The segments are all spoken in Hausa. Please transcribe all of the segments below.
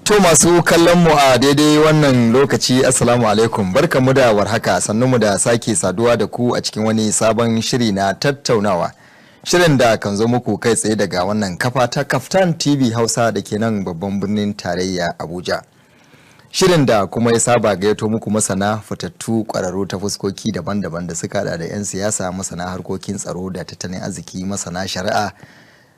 To masu kallon mu a daidai wannan lokaci, assalamu alaikum, barkamu da warhaka, sannunmu da sake saduwa da ku a cikin wani sabon shiri na tattaunawa. Shirin da kan zo muku kai tsaye daga wannan kafa ta Kaftan TV Hausa da ke nan babban birnin tarayya Abuja. Shirin da kuma ya saba gayyato muku masana fitattu kwararru ta fuskoki daban-daban da suka hada da 'yan siyasa, masana harkokin tsaro da tattalin arziki, masana shari'a,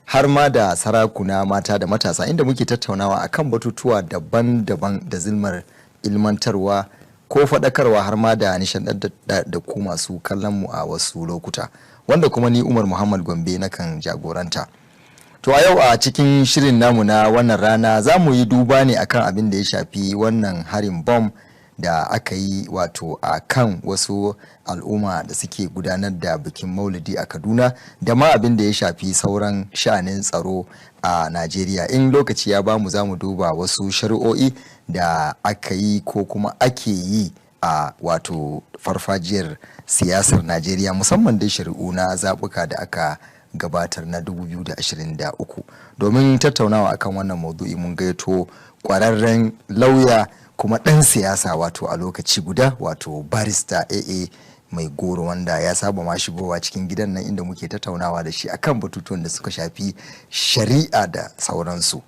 har ma da sarakuna, mata da matasa, inda muke tattaunawa akan batutuwa daban-daban da zilmar ilmantarwa ko faɗakarwa, har ma da nishadantar da ku masu kallon mu a wasu lokuta, wanda kuma ni Umar Muhammad Gombe nakan jagoranta. To a yau a cikin shirin namu na wannan rana za mu yi duba ne akan abin da ya shafi wannan harin bom da aka yi wato a kan wasu al'umma da suke gudanar da bikin maulidi a Kaduna, da ma abin da ya shafi sauran sha'anin tsaro a Najeriya. In lokaci ya bamu, za mu duba wasu shari'o'i da aka yi ko kuma ake yi a wato farfajiyar siyasar Najeriya, musamman dai shari'u na zaɓuka da aka gabatar na 2023. Domin tattaunawa akan wannan maudu'i mun gaito kwararren lauya kuma ɗan siyasa wato a lokaci guda, wato Barista AA Mai Goro, wanda ya saba ma shigowa cikin gidan nan inda muke tattaunawa da shi akan batutuwan da suka shafi shari'a da sauransu.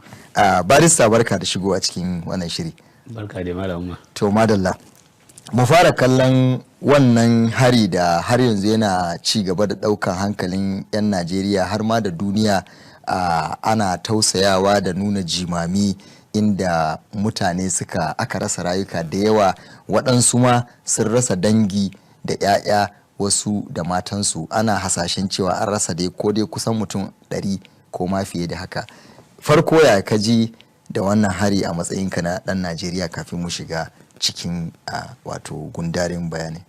Barista, barka da shigowa cikin wannan shiri. Barka da Malam. To madalla, mu fara kallon wannan hari da har yanzu yana ci gaba da ɗaukan hankalin 'yan Najeriya har ma da duniya. Ana tausayawa da nuna jimami, inda mutane suka aka rasa rayuka da yawa, waɗansu ma sun rasa dangi da 'ya'ya, wasu da matansu. Ana hasashen cewa an rasa dai ko dai kusan mutum 100 ko ma fiye da haka. Farko, ya ka ji da wannan hari a matsayinka na ɗan Najeriya, kafin mu shiga cikin wato gundarin bayanai?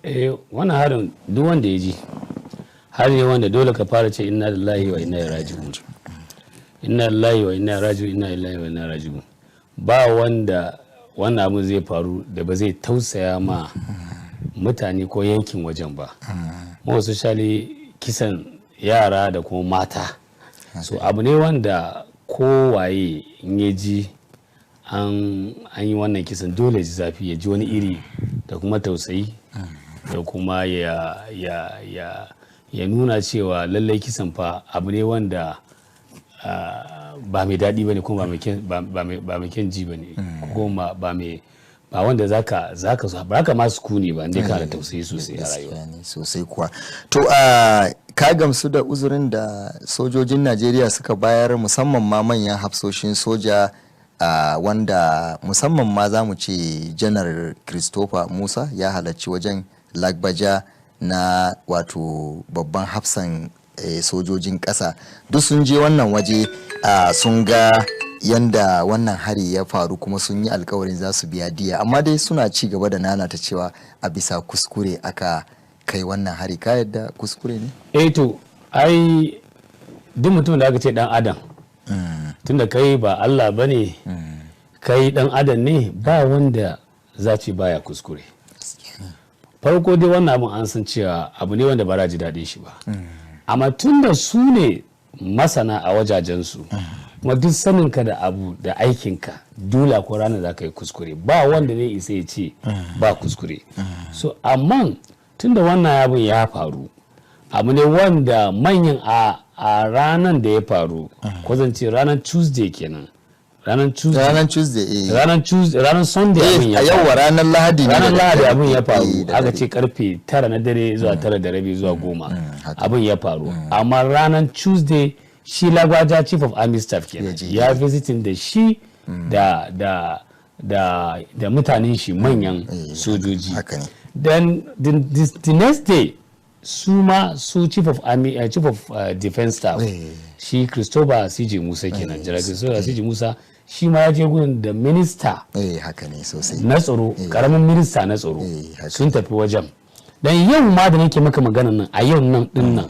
Eh, wannan harin, duk wanda ya ji hari ne wanda dole ka fara ce inna lillahi wa inna ilaihi raji'un, inna lillahi wa inna raji'un, inna lillahi wa inna raji'un. Ba wanda wannan abin zai faru da ba zai tausaya ma mutane ko yankin wajen ba, wasu shali kisan yara da kuma mata. So abu ne wanda kowaye in ya ji an yi wannan kisan dole ji zafi, ya ji wani iri da kuma tausayi, da kuma ya nuna cewa lallai kisan fa abu ne wanda ba mai daɗi ba ne, kuma ba mai kyan ji ba ne, kuma ba wanda zaka so ba ka ma sukuni ba inda kana da tausayi sosai a rayuwa. Sosai kuwa. To ka gamsu da uzurin da sojojin Najeriya suka bayar, musamman ma manyan hafsoshin soja, wanda musamman ma za mu ce Janar Christopher Musa ya halarci wajen, Lagbaja na wato babban hafsan sojojin ƙasa, duk sun je wannan waje, sun ga yanda wannan hari ya faru, kuma sun yi alkawarin za su biya diya, amma dai suna ci gaba da nanata cewa a bisa kuskure aka kai wannan hari? Ka yadda kuskure ne? Eh, to ai duk mutum da aka ce dan adam, tunda kai ba Allah ba ne, kai dan adam ne, ba wanda za ce baya kuskure. Farko dai wannan abin an san cewa abu ne wanda ba za ji daɗin shi ba, amma tunda su ne masana a wajajensu, kuma duk saninka da abu da aikinka, dole ko ranar za ka yi kuskure. Ba wanda ne isa ya ce ba kuskure. So amma tunda wannan abin ya faru, abu ne wanda manyan a ranar da ya faru, ko zan ce ranar Tuesday kenan, ranar Tuesday. Ranar Tuesday, eh. Ranar Tuesday, ranar Sunday abin ya A faru. yawa, ranar Lahadi ne. Ranar Da Lahadi daddare. abin ya faru. Da Aka dare. ce karfe 9 na dare zuwa 9:30 zuwa 10 haka. abin ya faru. Amma ranar Tuesday shi Lagbaja, chief of army staff kenan, Ya je. ya visiting da shi da mutanen shi, manyan sojoji. Haka ne. Then the next day, su ma su chief of army, chief of defense staff, shi Christopher CJ Musa kenan, jira Christopher CJ Musa, shi ma ya je gurin da minista Eh, haka ne sosai. na tsaro, karamin minista na tsaro. Haka. Sun tafi wajen. Dan yau ma da nake maka magana nan, a yau nan din nan,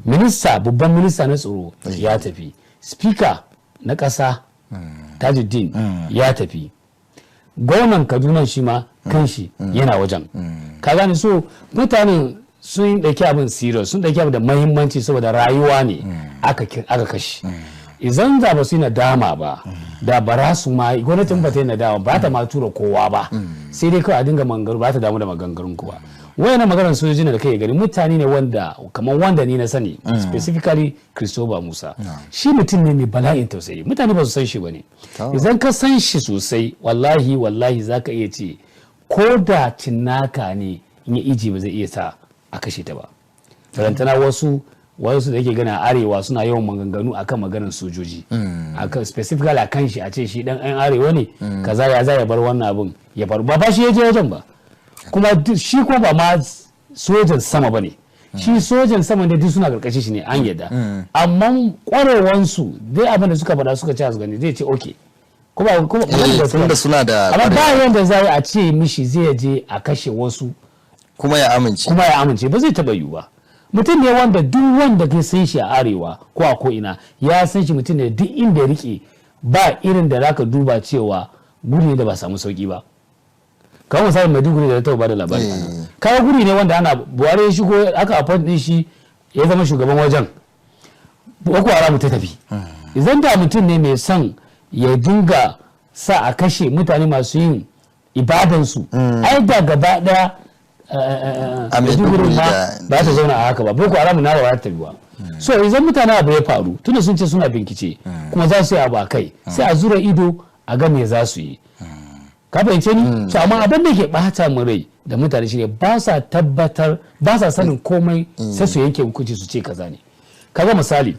minista, babban minista na tsaro ya tafi, speaker na ƙasa Tajuddin ya tafi, gwamnan Kaduna shi ma kanshi yana wajen. Ka gane? So mutanen sun ɗauki abin serious, sun ɗauki abin da mahimmanci, saboda rayuwa ne aka kashe. Idan da ba su yi nadama ba, da ba za su ma, gwamnatin ba ta yi nadama ba, ta ma tura kowa ba, sai dai kawai a dinga mangaru, ba ta damu da maganganun kowa. Wayannan maganar sojoji da kai gani, mutane ne wanda kamar wanda ni na sani, specifically Christopher Musa, shi mutum ne mai bala'in tausayi. Mutane ba su san shi ba ne. Idan ka san shi sosai, wallahi wallahi zaka iya ce ko da cinnaka ne in ya iji, ba zai iya sa a kashe ta ba. Tarantana wasu da yake gana arewa suna yawan maganganu akan maganar sojoji, akan specifically akan shi, a ce shi dan yan arewa ne, kaza, ya za ya bar wannan abun ya faru? Ba shi ya je wajen ba. Kuma shi kuma ba ma sojan sama ba ne. Shi sojan sama ne, duk suna karkashin shi ne, an yadda, amma kwarewansu dai, abin da suka faɗa suka ci su gani, zai ce okay. Kuma Tunda suna da amma ba yanda za a ce mishi zai je a kashe wasu kuma ya amince. Kuma ya amince, ba zai taɓa yiwu ba. Mutum ne wanda duk wanda ke san shi a arewa ko a ko ina ya san shi, mutum ne duk inda ya rike, ba irin da zaka duba cewa guri ne da ba samu sauki ba. Kamar misali Maiduguri da ta taɓa bada labari, kaga guri ne wanda ana Buhari ya shigo, aka appoint din shi ya zama shugaban wajen, Boko Haram ta tafi. Idan da mutum ne mai son ya dinga sa a kashe mutane masu yin ibadansu, ai da gaba daya a Maiduguri ma ba ta zauna a haka ba, Boko Haram na ba ta tafi ba. So idan mutane abu ya faru, tunda sun ce suna bincike kuma za su yi abu a kai, sai a zura ido a ga me za su yi. Ka fahimce ni? So amma abin da ke bata mu rai da mutane shine ba sa tabbatar, ba sa sanin komai, sai su yanke hukunci su ce kaza ne. Kaga misali,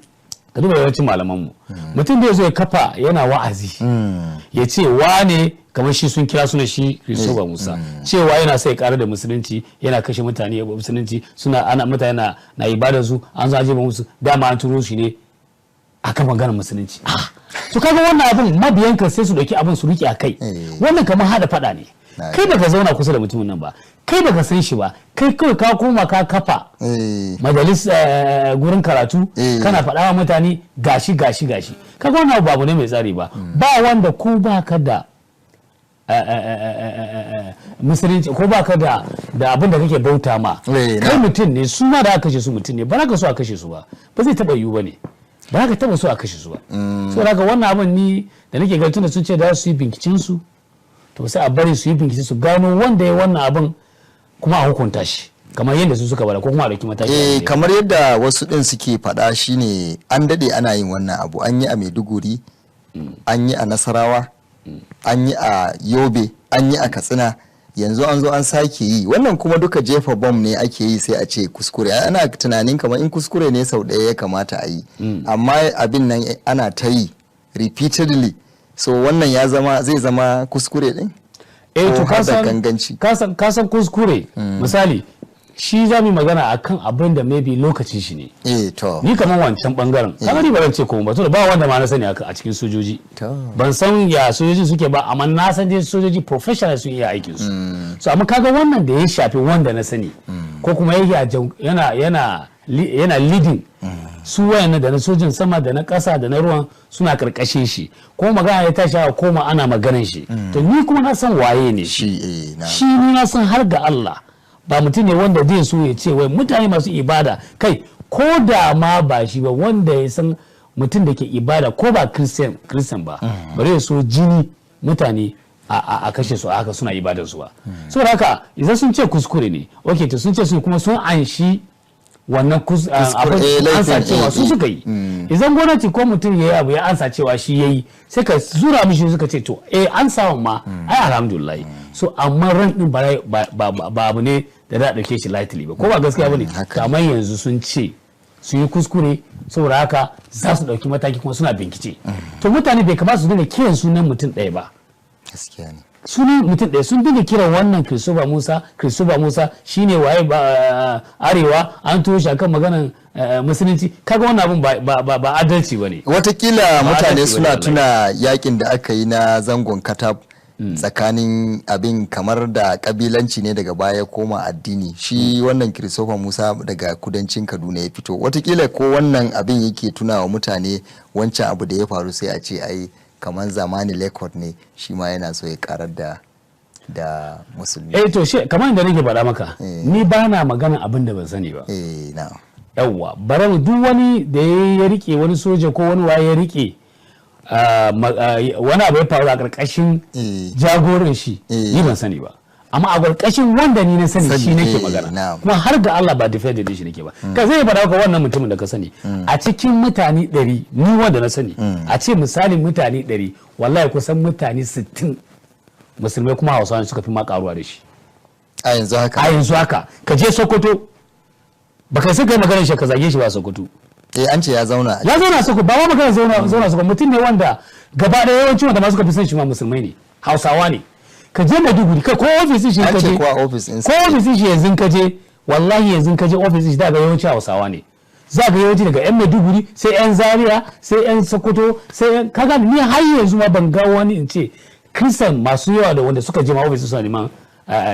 ka duba yawancin malaman mu, mutum da ya zo ya kafa yana wa'azi, ya ce wane, kamar shi sun kira suna shi Christopher Musa, cewa yana sai ƙara da musulunci, yana kashe mutane, ya musulunci suna ana mutane na ibadar su, an zo an jefa musu, dama an turo shi ne akan maganar musulunci. To kaga wannan abin, mabiyanka sai su dauki abin su rike a kai. Wannan kamar hada fada ne. Kai baka zauna kusa da mutumin nan ba, kai baka san shi ba, kai kawai ka koma ka kafa majalis, gurin karatu, kana faɗa wa mutane gashi gashi gashi. Kaga wannan abu ne mai tsari ba. Ba wanda ko baka da musulunci ko baka da abin da kake bauta ma, kai mutum ne. Su ma da aka kashe su mutum ne, ba za ka so a kashe su ba, ba zai taba yiwu ba ne, ba za ka taba so a kashe su ba. Saboda haka wannan abin ni da nake gani, tunda sun ce za su yi binkicin su, to sai a bari su yi bincike su gano wanda ya wannan abin, kuma a hukunta shi kamar yadda su suka bada, ko kuma a dauki mataki. Eh, kamar yadda wasu din suke faɗa shine an dade ana yin wannan abu. An yi a Maiduguri, an yi a Nasarawa, an yi a Yobe, an yi a Katsina, yanzu an zo an sake yi wannan. Kuma duka jefa bom ne ake yi, sai a ce kuskure. Ana tunanin kamar in kuskure ne sau ɗaya ya kamata a yi, amma abin nan ana ta yi repeatedly. So wannan ya zama, zai zama kuskure din? Eh, to ko har da kasan ganganci? Kasan kuskure, misali, shi za mu yi magana akan abin da maybe lokacin shi ne. Eh, to. Ni kamar wancan bangaren, kaga ni ba zan ce komai ba, tunda ba wanda ma na sani a cikin sojoji. Ban san ya sojoji suke ba, amma na san dai sojoji professional sun iya aikin su. So amma kaga wannan da ya shafi wanda na sani, ko kuma yana leading su wayannan, da na sojin sama da na ƙasa da na ruwan suna karkashin shi, kuma magana ya tashi aka koma ana maganan shi, to ni kuma na san waye ne shi. Shi, eh, na Shi ni na san har ga Allah ba mutum ne wanda zai so ya ce wai mutane masu ibada, kai ko da ma ba shi ba, wanda ya san mutum da ke ibada, ko ba Christian ba, bari ya so jini mutane a kashe su a haka suna ibadar su ba. Saboda haka idan sun ce kuskure ne, okay, to sun ce su kuma sun anshi wannan abin, laifin, ansa cewa su suka yi. Idan gwamnati ko mutum ya yi abu ya ansa cewa shi ya yi, sai ka zura mishi suka ce to eh, an samu ma, ai alhamdulillah. So amma ran din ba abu ne da za a dauke shi lightly ba, ko ba gaskiya bane? Haka. Amma yanzu sun ce sun yi kuskure, saboda haka za su dauki mataki kuma suna bincike. To mutane bai kamata su dinga kiran sunan mutum ɗaya ba. Gaskiya ne. Sunan mutum ɗaya sun dinga kiran wannan Christopher Musa, Christopher Musa shine waye ba arewa, an turo shi akan maganan musulunci. Kaga wannan abun ba adalci bane. Watakila mutane suna tuna yakin da aka yi na zangon Katab tsakanin abin kamar da kabilanci ne, daga baya koma addini. Shi wannan Christopher Musa daga kudancin Kaduna ya fito. Watakila ko wannan abin yake tuna wa mutane wancan abu da ya faru, sai a ce ai kamar zamani Lekwot ne, shi ma yana so ya karar da musulmi. Eh, to shi kamar da nake faɗa maka, ni ba na magana abin da ban sani ba. Eh, na Yawwa, bari duk wani da ya rike wani soja ko wani waye ya rike wani abu ya faru a ƙarƙashin jagoran shi, ni ban sani ba, amma a ƙarƙashin wanda ni na sani shi nake magana. Kuma har ga Allah ba defend din shi nake ba. Ka zai faɗa ka wannan mutumin da ka sani a cikin mutane 100, ni wanda na sani, a ce misali mutane 100, wallahi kusan mutane 60 musulmai kuma Hausawa suka fi ma karuwa da shi. A yanzu haka? A yanzu haka. Ka je Sokoto, baka sai kai maganar shi ka zage shi ba Sokoto. Eh, an ce ya zauna. Ya zauna Sokoto, ba ma magana zauna Sokoto, mutum ne wanda gaba ɗaya yawancin wanda ma suka fi son shi ma musulmai ne, Hausawa ne. Ka je Maiduguri, ka ko ofisin shi ka je, ko office ko ofisin shi yanzu ka je, wallahi yanzu ka je ofisin shi da ga yawanci Hausawa ne. Za ga yawanci daga yan Maiduguri sai yan Zaria sai yan Sokoto sai yan, kaga ni har yanzu ma ban ga wani in ce Christian masu yawa da wanda suka je ma ofisin suna neman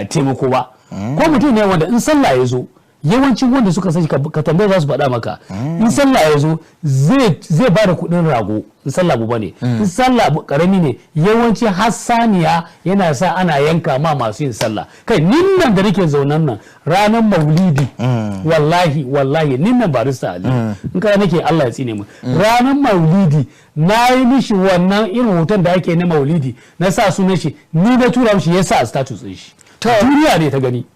taimako ba. Ko mutum ne wanda in sallah ya zo, yawancin wanda suka sani ka tambaye za su faɗa maka, in sallah ya zo zai ba da kuɗin rago in sallah babba ne, in sallah karami ne yawanci har saniya yana sa ana yanka ma masu yin sallah. Kai, nin nan da nake zaunan nan ranar maulidi, wallahi wallahi nin nan Barista Ali, in kana nake Allah ya tsine mu, ranar maulidi na yi mishi wannan irin hoton da ake na maulidi, na sa sunan shi, ni na tura mishi ya sa a status ɗin shi, duniya ne ta gani.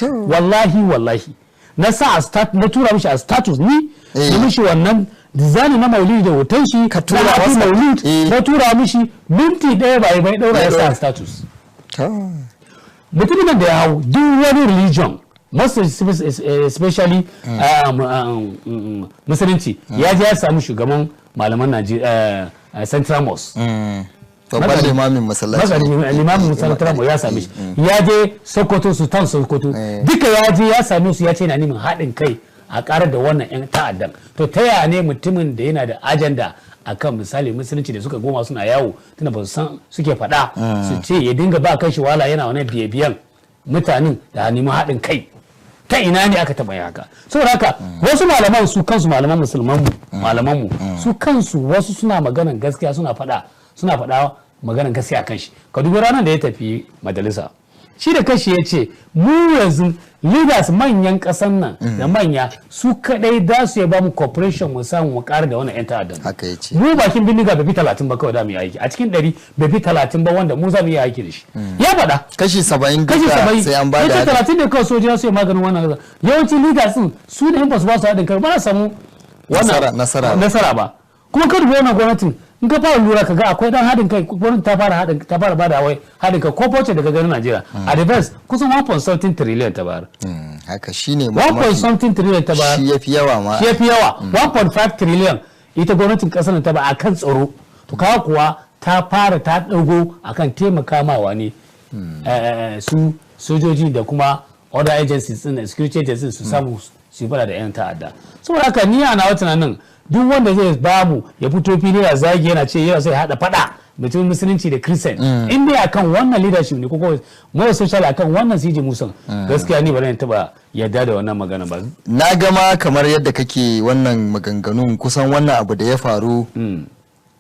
Wallahi wallahi na sa na tura mishi a status, ni na mishi wannan design na maulidi da hoton shi ka tura na happy maulid, na tura mishi, minti ɗaya bai bai ɗaura ya sa a status. Mutumin da ya hau duk wani religion, most especially musulunci, ya je ya samu shugaban malaman Najeriya, Central Mosque, babban limamin masallaci, limamin masallaci ya same shi, ya je Sokoto, Sultan Sokoto, duka ya je ya same su, ya ce na neman haɗin kai a ƙarar da wannan 'yan ta'addan. To ta yaya ne mutumin da yana da ajanda akan misali musulunci da suka goma suna yawo, tunda ba su san suke faɗa, su ce ya dinga ba kai shi wala yana wani biye-biyen mutanen da neman haɗin kai? Ta ina ne aka taɓa haka? Saboda haka wasu malaman su kansu, malaman musulman mu, malaman mu su kansu, wasu suna maganan gaskiya, suna faɗa maganan gaskiya kan shi. Ka dubi ranar da ya tafi majalisa, shi da kashi ya ce mu yanzu leaders manyan ƙasan nan da manya su kadai da su ya ba mu cooperation mu samu mu ƙara da wannan 'yan ta'addan. Haka ya ce. Mu bakin bindiga bai fi 30 ba kawai da mu yi aiki a cikin 100, bai fi 30 ba wanda mu za mu yi aiki da shi. Ya faɗa. Kashi 70. Kashi 70. Sai an ba da 30 ne kawai sojoji su yi maganin wannan. Yawancin leaders din su ne in ba su ba su haɗin kai ba samu wannan nasara. Nasara ba. Kuma ka dubi wannan gwamnatin, in ka fara lura ka ga akwai dan haɗin kai, gwamnati ta fara haɗin, ta fara bada wai haɗin kai ko budget daga ganin Najeriya a defense kusan 1 something trillion ta bayar. Haka shine. 1 something trillion ta bayar. Shi yafi yawa ma. Shi yafi yawa, 1.5 trillion ita gwamnatin kasar ta ba akan tsaro. To kawo kuwa ta fara ta dago akan taimaka mawa ne su sojoji da kuma other agencies din, security agencies, su samu su yi fada da 'yan ta'adda. Saboda haka ni a nawa tunanin, duk wanda zai bamu ya fito fili ya zagi, yana ce yana sai hada fada mutum musulunci da Christian, in dai akan wannan leadership ne ko kuma more social akan wannan CJ Musa, gaskiya ni ba zan taba yarda da wannan magana ba. Na gama kamar yadda kake wannan maganganun, kusan wannan abu da ya faru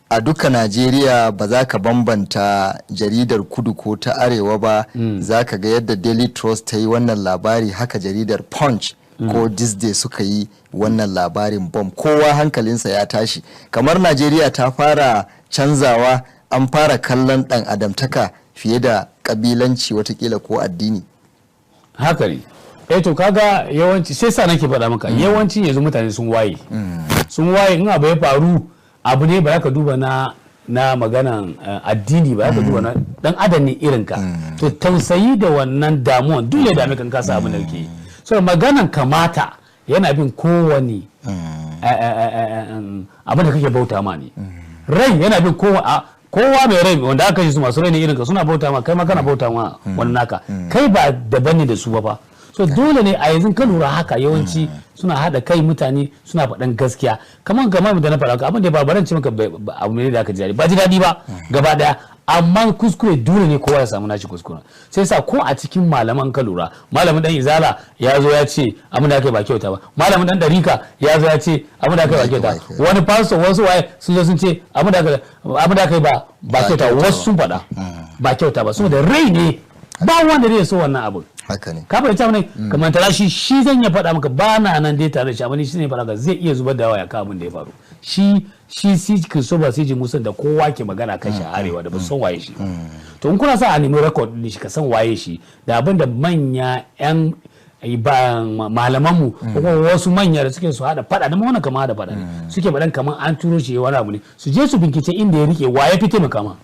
a duka Najeriya ba za ka bambanta jaridar kudu ko ta arewa ba. Za ka ga yadda Daily Trust ta yi wannan labari, haka jaridar Punch ko This suka yi wannan labarin bom. Kowa hankalinsa ya tashi, kamar Najeriya ta fara canzawa, an fara kallon dan adamtaka fiye da kabilanci watakila ko addini. Haka ne. Eh, to kaga yawanci sai sa nake faɗa maka, yawanci yanzu mutane sun waye, sun waye. In abu ya faru, abu ne ba ka duba na maganan addini ba, ka duba na dan adam ne irin ka. To tausayi da wannan damuwan duk ya dame kan kasa abin da kake yi. So maganan kamata yana bin kowane abin da kake bauta ma ne. Rai yana bin kowane Kowa mai rai wanda aka kashe su masu rai ne irin ka, suna bauta ma, kai ma kana bauta ma wani naka, kai ba daban ne da su ba fa. So dole ne a yanzu ka lura haka yawanci suna haɗa kai, mutane suna faɗan gaskiya. Kamar da na faɗa, abin da ba baran ce maka abu ne da aka ji daɗi ba, ji daɗi ba gaba ɗaya, amma kuskure dole ne kowa ya samu nashi kuskuren. Sai sa ko a cikin malaman ka lura, malamin dan izala ya zo ya ce abin da aka yi ba kyauta ba, malamin dan darika ya zo ya ce abin da aka yi ba kyauta, wani pastor, wasu waye sun zo sun ce abin da aka yi ba kyauta, wasu sun faɗa ba kyauta ba, saboda rai ne, ba wanda zai so wannan abin. Haka ne. Ka fahimta ne? Kamar tara shi zan iya faɗa maka, ba na nan dai tare da shi, amma ni shi ne faɗa maka zai iya zubar da waya ka abin da ya faru. Shi Christopher C.G. Musa da kowa ke magana kan shi a arewa da ba san waye shi. To in kuna sa a nemi record din shi, ka san waye shi, da abin da manya yan malamanmu ko kuma wasu manya da suke su hada fada da wannan, kama hada fada ne suke faɗan kamar an turo shi wani abu ne, su je su bincike inda ya rike, waye fi taimaka ma.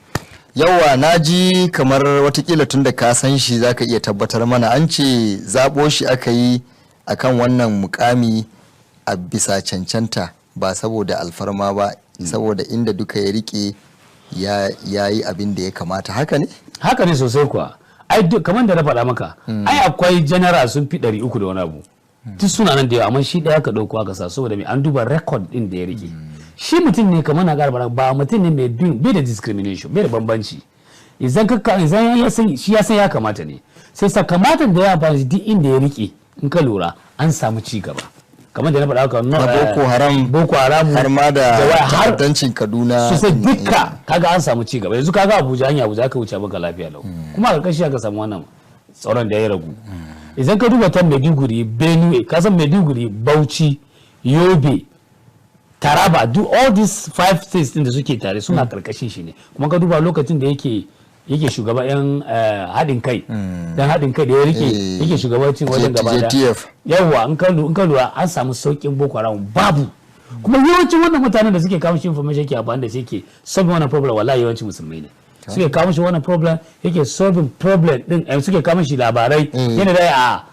Yawa, na ji kamar watakila tun da ka san shi zaka iya tabbatar mana, an ce zaɓo shi aka yi akan wannan mukami a bisa cancanta, ba saboda alfarma ba, saboda inda duka ya rike ya yi abin da ya kamata. Haka ne? Haka ne sosai kuwa. Ai kamar da na faɗa maka, ai akwai general sun fi 300 da wani abu, duk suna nan da yawa, amma shi ɗaya ka ɗauko aka sa saboda mai an duba record ɗin da ya rike. Shi mutum ne kamar na ƙara, ba mutum ne mai bin, bai da discrimination, bai da bambanci. Idan ka idan ya san shi, ya san ya kamata ne, sai sa kamatan da ya amfani duk inda ya rike, in ka lura an samu ci gaba. Kamar da na faɗa maka na Boko Haram, Boko Haram har ma da ta'addancin Kaduna sosai, dukka kaga an samu ci gaba. Yanzu kaga Abuja, hanya Abuja aka wuce maka lafiya lau, kuma a ƙarƙashi aka samu wannan tsaron da ya ragu. Idan ka duba ta Maiduguri, Benue, ka san Maiduguri, Bauchi, Yobe, Taraba, do all these 5 states din da suke tare suna karkashin shi ne. Kuma ka duba lokacin da yake shugaba yan haɗin kai, dan haɗin kai da ya rike, yake shugabancin wajen gaba da yawa, in ka lura an samu saukin Boko Haram babu. Kuma yawancin wannan mutanen da suke kawo shi information yake amfani da shi yake solving wannan problem, wallahi yawancin musulmai ne suke kawo shi wannan problem, yake solving problem din, suke kawo shi labarai yana da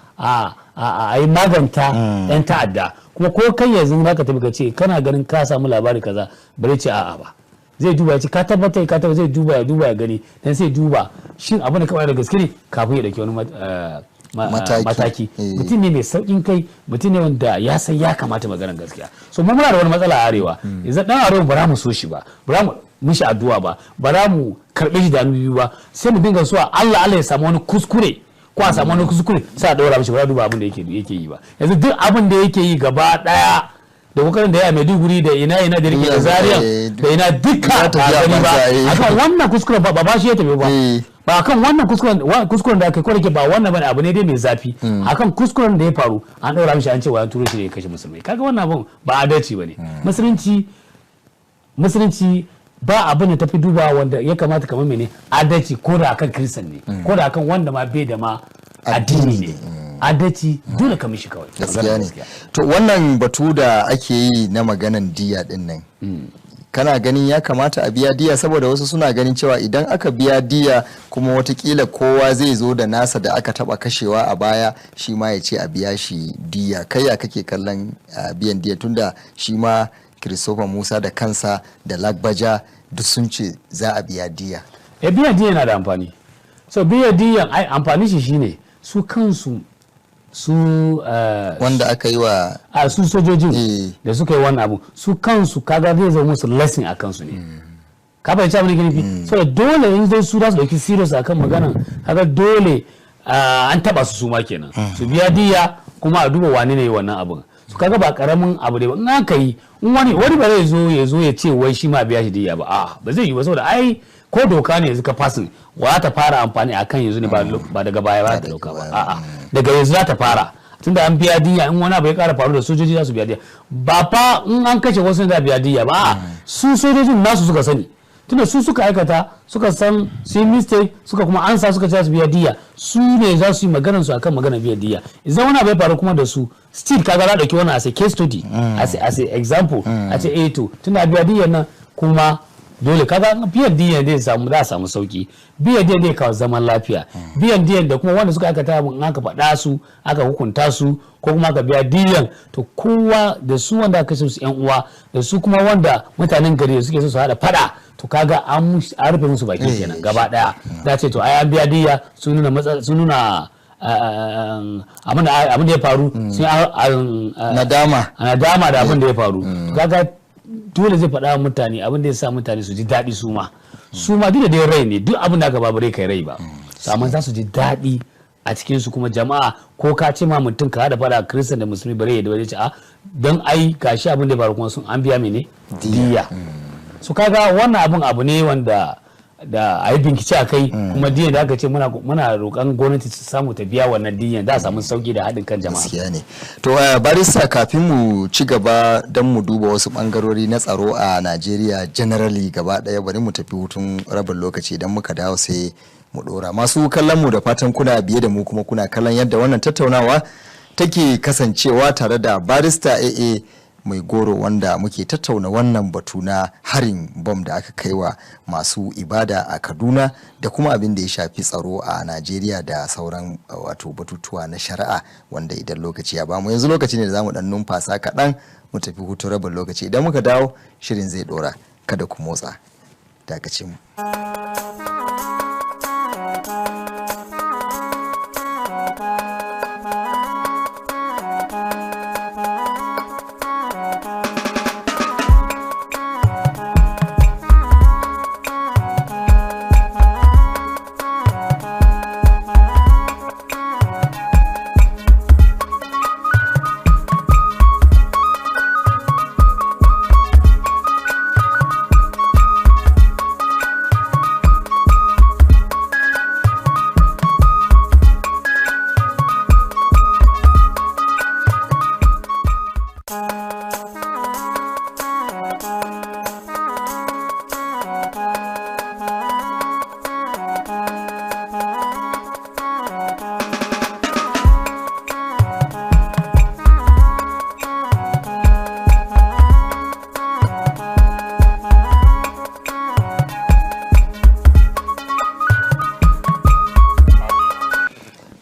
a yi maganta yan ta'adda. Kuma ko kai yanzu zaka tafi ka ce kana ganin ka samu labari kaza, bare ce a'a ba, zai duba ya ce ka tabbata, ka tabbata, zai duba ya duba ya gani, dan sai duba shin abu ne kawai da gaske ne kafin ya dauki wani mataki. Mutum ne mai saukin kai, mutum ne wanda ya san ya kamata maganar gaskiya. So mu muna da wani matsala a arewa, yanzu dan arewa ba za mu so shi ba, ba za mu mishi addu'a ba, ba za mu karbe shi da hannu biyu ba, sai mu dinga so Allah Allah ya samu wani kuskure ko a samu wani kuskure sai a ɗora mishi, ba za duba abin da yake yi ba. Yanzu duk abin da yake yi gaba ɗaya da kokarin da ya Maiduguri da ina ina da rike da Zaria da ina duka ba gani ba akan wannan kuskuren, ba shi ya tafi ba, ba akan wannan kuskuren da aka ko da ba wannan bane, abu ne dai mai zafi. Akan kuskuren da ya faru an ɗora mishi an ce wa an turo shi ne ya kashe musulmai. Kaga wannan abun ba adalci bane. Musulunci ba abin da tafi duba wanda ya kamata kamar mene adalci, ko da akan kristan ne, ko da akan wanda ma bai da ma addini ne, adalci dole ka mishi kawai. Gaskiya ne. To wannan batu da ake yi na maganan diya din nan, kana ganin ya kamata a biya diya? Saboda wasu suna ganin cewa idan aka biya diya kuma watakila kowa zai zo da nasa da aka taba kashewa a baya, shi ma ya ce a biya shi diya. Kai ya kake kallon biyan diya, tunda shi ma Christopher Musa da kansa da Lagbaja duk sun ce za a biya diya. Biya diya yana da amfani. So biya diyan ai amfani shi shine su kansu su wanda aka yi wa a su sojojin da suka yi wannan abu, su kansu kaga zai zama musu lesson a kansu ne. Ka fahimci abin da ke nufi? So dole in zai su za su dauki serious akan maganan, kaga dole an taba su ma kenan su biya diya, kuma a duba wane ne wannan abun. Su kaga ba karamin abu ne ba in aka yi, in wani ba zai zo ya zo ya ce wai shi ma biya shi diya ba, a ba zai yi ba, saboda ai ko doka ne yanzu ka fasin wa ta fara amfani akan yanzu ne, ba daga baya ba ta dauka ba, a'a daga yanzu za ta fara. Tunda an biya diya, in wani abu ya kara faru da sojoji za su biya diya, ba fa in an kashe wasu za biya diya ba, a'a su sojojin nasu suka sani, tunda su suka aikata, suka san su yi mistake, suka kuma ansa suka ce su biya diya, su ne za su yi maganar su akan maganar biya diya. Idan wani abu ya faru kuma da su still kaga za dauki wannan as a case study, as a example, a ce eh to tunda biya diyan nan kuma Dole kaga biyan diyan zai samu, za a samu sauki. Biyan diyan zai kawo zaman lafiya. Biyan diyan da kuma wanda suka aikata abin, in aka faɗa su, aka hukunta su, ko kuma aka biya diyan, to kowa da su wanda aka kashe su, yan uwa da su, kuma wanda mutanen gari da suke so su haɗa faɗa, to kaga an rufe musu baki kenan gaba ɗaya. Da ce to ai an biya diya, sun nuna sun nuna abin da ya faru, sun nadama. Nadama da abin da ya faru. Kaga dole zai faɗa wa mutane abin da ya sa mutane su ji daɗi, su ma duk da dai rai ne, duk abin da aka ba bare kai rai ba. To amma za su ji daɗi a cikin su. Kuma jama'a, ko ka ce ma mutum ka haɗa faɗa Kiristan da Musulmi, bare ya da ce a don ai gashi abin da ya faru, kuma sun an biya mene diya. Su kaga wannan abin abu ne wanda da a yi bincike a kai. Kuma diyan da aka ce muna roƙon gwamnati su samu ta biya wannan diyan, da a samu sauki da haɗin kan jama'a. Gaskiya ne. To barista, kafin mu ci gaba don mu duba wasu bangarori na tsaro a Najeriya generally gaba daya, bari mu tafi hutun rabin lokaci. Idan muka dawo sai mu dora. Masu kallon mu, da fatan kuna biye da mu kuma kuna kallon yadda wannan tattaunawa take kasancewa tare da Barista AA Mai Goro, wanda muke tattauna wannan batu na harin bom da aka kai wa masu ibada a Kaduna da kuma abin da ya shafi tsaro a Najeriya da sauran wato batutuwa na shari'a wanda idan lokaci ya bamu. Yanzu lokaci ne da zamu dan numfasa kaɗan, mu tafi hutu rabin lokaci. Idan muka dawo, shirin zai dora. Kada ku motsa, dakace mu.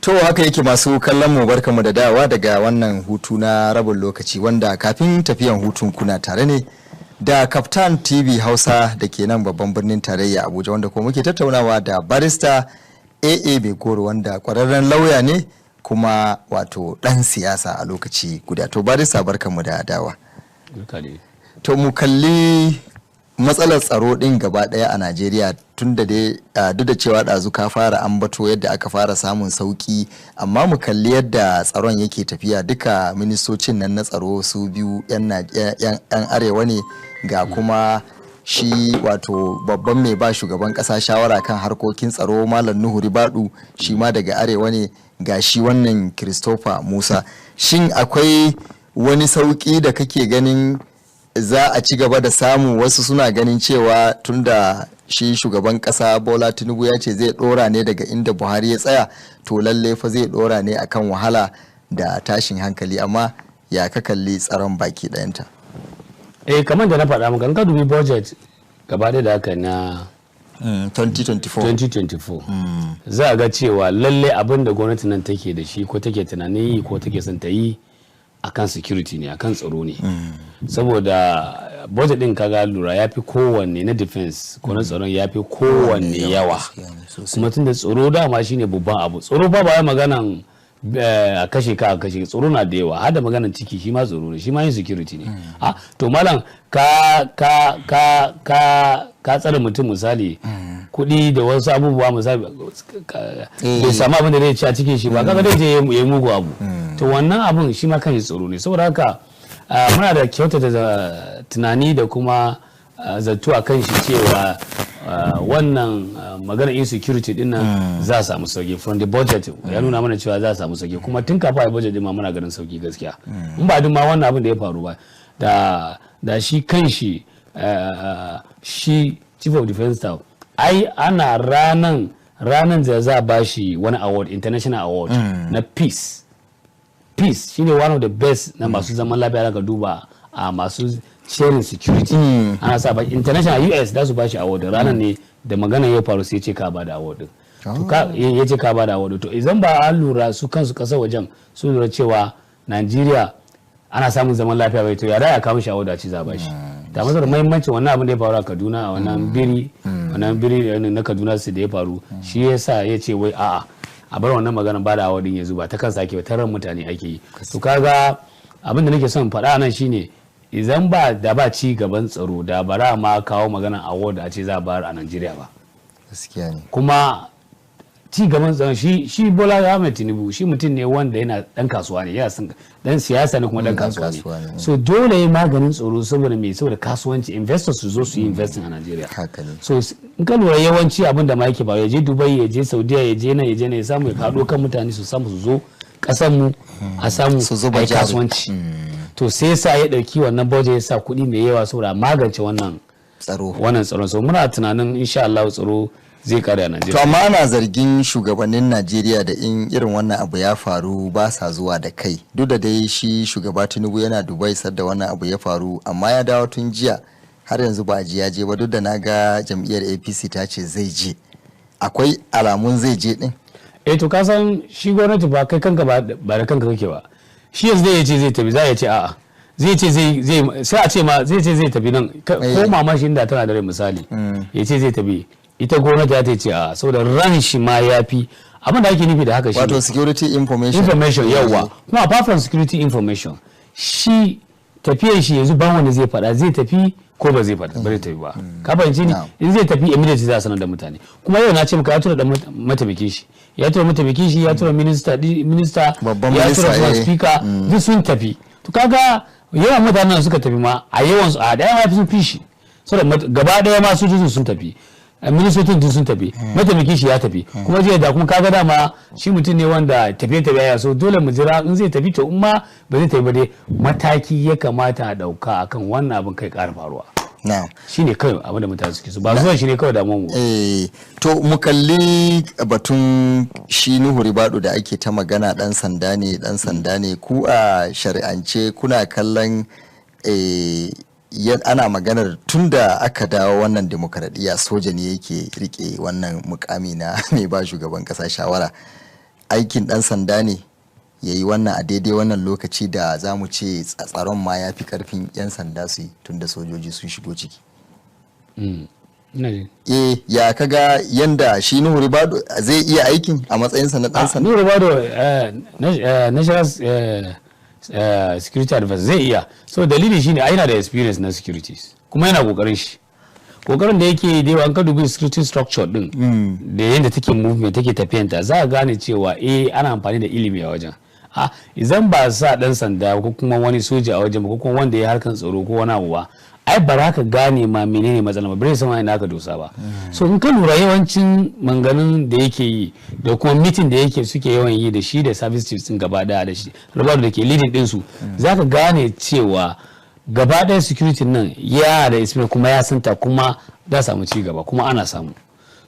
To haka yake, masu kallon mu, barkamu da dawa daga wannan hutu na rabin lokaci, wanda kafin tafiyan hutun kuna tare ne da Kaftan TV Hausa da ke nan babban birnin tarayya Abuja, wanda kuma muke tattaunawa da Barista AA Begoro, wanda kwararren lauya ne kuma wato dan siyasa a lokaci guda. To barista, barkamu da dawa. To mu kalli matsalar tsaro din gaba daya a Najeriya, tun da dai duk da cewa ɗazu ka fara ambato yadda aka fara samun sauki, amma mu kalli yadda tsaron yake tafiya. Duka ministocin nan na tsaro su biyu yan arewa ne, ga kuma shi wato babban mai ba shugaban kasa shawara kan harkokin tsaro, Malam Nuhu Ribadu, shi ma daga arewa ne, ga shi wannan Christopher Musa. Shin akwai wani sauki da kake ganin za a ci gaba da samu? Wasu suna ganin cewa tunda shi shugaban kasa Bola Tinubu ya ce zai dora ne daga inda Buhari ya tsaya, to lalle fa zai dora ne akan wahala da tashin hankali. Amma ya ka kalli tsaron baki ɗayanta? Eh, kamar da na faɗa maka, in ka dubi budget gaba ɗaya da aka na 2024. 2024, za a ga cewa lalle abin da gwamnati nan take da shi ko take tunanin yi ko take son ta yi akan security ne, akan tsaro ne. Saboda budget din, kaga lura, ya fi kowanne na defense ko na tsaron ya fi kowanne yawa. Kuma tun da tsaro dama shine babban abu, tsaro ba ba maganan a kashe ka, a kashe, tsaro na da yawa, har da maganan ciki, shi ma tsaro ne, shi ma yin security ne. A to malam, ka tsare mutum, misali kuɗi da wasu abubuwa, misali bai samu abin da zai ci a cikin shi ba, kaga dai je ya yi mugu abu. To wannan abun shi ma kan tsaro ne. Saboda haka muna da kyautata tunani da kuma zato a kan shi cewa wannan maganar insecurity din nan za a samu sauki. From the budget ya nuna mana cewa za a samu sauki. Kuma tun kafin a yi budget din ma muna ganin sauki gaskiya. In ba duk ma wannan abin da ya faru ba, da shi kan shi shi chief of defense staff, ai ana ranan da za a bashi wani award, international award na peace. Peace shine one of the best na masu zaman lafiya. Ka duba a masu sharing security, ana sa ba international US da su bashi award. Ranar ne da magana ya faru, sai ce ka ba da award din. To ka ya ce ka ba da award. To idan ba an lura, su kansu kasar wajen sun lura cewa Najeriya ana samun zaman lafiya bai, to ya da ya kawo shi award a ci za ba shi ta masar muhimmancin wannan abin da ya faru a Kaduna, a wannan biri na Kaduna su da ya faru. Shi yasa ya ce wai a'a, a bar wannan magana ba da award din yanzu, ba ta kansa ake ba, ta ran mutane ake yi. To kaga abin da nake son faɗa nan shine, idan ba da ba ci gaban tsaro, da bara ma kawo magana award a ce za a bayar a Najeriya ba. Gaskiya ne. Kuma ci gaban tsaron, shi Bola Ahmed Tinubu shi mutum ne wanda yana dan kasuwa ne, yana son dan siyasa ne kuma dan kasuwa ne. So dole ya maganin tsaro. Saboda me? Saboda kasuwanci, investors su zo su yi investing a Najeriya. Haka ne. So in ka lura, yawanci abin da ma yake ba, ya je Dubai, ya je Saudiya, ya je nan, ya je nan, ya samu ya kaɗo kan mutane su samu su zo kasan mu, a samu su zuba a yi jari. Kasuwanci. To sai sa ya ɗauki wannan budget, ya sa kuɗi mai yawa saboda magance wannan tsaro. Wannan tsaron. So muna tunanin insha Allah tsaro zai kare a Najeriya. To amma ana zargin shugabannin Najeriya da in irin wannan abu ya faru ba sa zuwa da kai. Duk da dai shi shugaba Tinubu yana Dubai sadda wannan abu ya faru, amma ya dawo tun jiya, har yanzu ba a ji ya je ba, duk da na ga jam'iyyar APC ta ce zai je. Akwai alamun zai je din? Eh, to ka san shi gwamnati ba kai kanka ba, ba da kanka kake ba. Shi yanzu zai ce zai tafi, za ya ce a'a, zai ce zai sai a ce ma zai ce zai tafi nan ko mama shi inda tana da rai misali, ya ce zai tafi, ita gwamnati za ta ce a'a, saboda ran shi ma ya fi. Abin da ake nufi da haka shi Wato security information. Information, yawa. Kuma apart from security information, shi tafiyar shi yanzu ba wanda zai faɗa zai tafi ko ba zai faɗa, ba zai tafi ba. Ka fahimci ni? In zai tafi, immediately za a sanar da mutane. Kuma yau na ce maka ya tura da mataimakin shi, ya tura mataimakin shi, ya tura minista, Babban ya tura minista, kuma speaker, duk sun tafi. To kaga yawan mutanen da suka tafi ma, a yawan su a daya ma sun fi shi, saboda gaba daya ma sojojin sun tafi, ministocin duk sun tafi, mataimakin shi ya tafi. Kuma jiya da kuma kaga dama shi mutum ne wanda tafiye tafiye ya so, dole mu jira in zai tafi. To in ma ba zai tafi ba dai, mataki ya kamata a dauka akan wannan abin kai ƙara faruwa. Shine kawai abin da mutane suke so, ba zuwan shi ne kawai damuwar mu. Eh, to mu kalli batun shi Nuhu Ribadu da ake ta magana, dan sanda ne, dan sanda ne. Ku a shari'ance kuna kallon ana maganar tun da aka dawo wannan demokaradiyya soja ne yake rike wannan mukami na mai ba shugaban kasa shawara. Aikin dan sanda ne ya yi wannan a daidai wannan lokaci da za mu ce tsaron ma ya fi karfin 'yan sanda su yi, tun da sojoji sun shigo ciki? Ina ji. Eh, ya kaga yanda shi Nuhu Ribadu zai iya aikin a matsayinsa na dan sanda? Nuhu Ribadu, national security advisor, zai iya. So dalili shine ai yana da experience na securities, kuma yana kokarin shi, kokarin da yake da yawa. An ka dubi security structure din da yadda take movement, take tafiyanta, za a gane cewa eh, ana amfani da ilimi a wajen. A idan ba sa dan sanda ko kuma wani soja a wajen ba, ko kuma wanda ya harkan tsaro ko wani abu ba, ai ba za ka gane ma menene matsala ba, bai san ina aka dosa ba. So in ka lura, yawancin manganin da yake yi da kuma meeting da yake suke yawan yi da shi da service chiefs din gaba daya, da shi Ribadu da ke leading din su, za ka gane cewa gaba ɗaya security nan ya da experience kuma ya santa, kuma za samu ci gaba, kuma ana samu.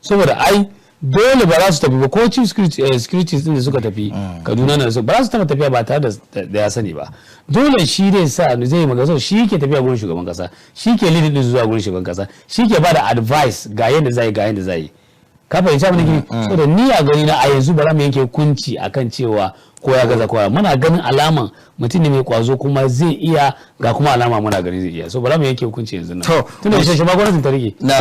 Saboda ai dole ba za su tafi ba, ko chief security, security din da suka tafi Kaduna na, ba za su taba tafiya ba tare da ya sani ba. Dole shi dai sa zai yi magana. Shi ke tafiya gurin shugaban kasa, shi ke leading din zuwa gurin shugaban kasa, shi ke ba da advice ga yadda zai, ga yadda zai. Ka fahimci abin da ke? Saboda ni a gani na a yanzu, ba za mu yanke hukunci akan cewa ko ya gaza ko ya, muna ganin alaman mutum ne mai kwazo kuma zai iya, ga kuma alama muna gani zai iya. So ba za mu yanke hukunci yanzu nan, tunda shi ma gwamnatin ta rike Na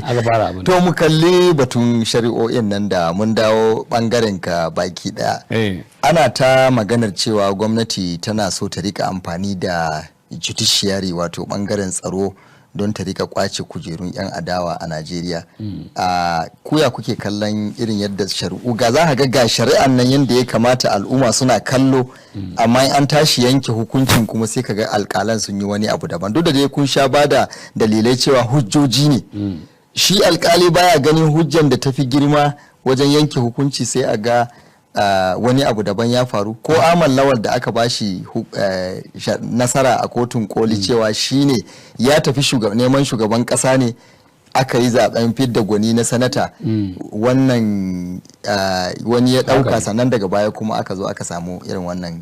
aka fara abin. To mu kalli batun shari'o'in nan da mun dawo bangaren ka baki daya. Ana ta maganar cewa gwamnati tana so ta rika amfani da judiciary, wato bangaren tsaro, don ta rika kwace kujerun 'yan adawa a Najeriya. A kuya kuke kallon irin yadda shari'u ga za ka ga shari'an nan yadda ya kamata al'umma suna kallo, amma in an tashi yanke hukuncin kuma sai ka ga alkalan sun yi wani abu daban, duk da dai kun sha bada dalilai cewa hujjoji ne. Shi alkali baya ganin hujjan da tafi girma wajen yanke hukunci, sai a ga wani abu daban ya faru. Ko Ahmad Lawal da aka bashi nasara a kotun koli cewa shine ya tafi neman shugaban kasa ne, aka yi zaben fidda gwani na sanata, wannan wani ya dauka, sannan daga baya kuma aka zo aka samu irin wannan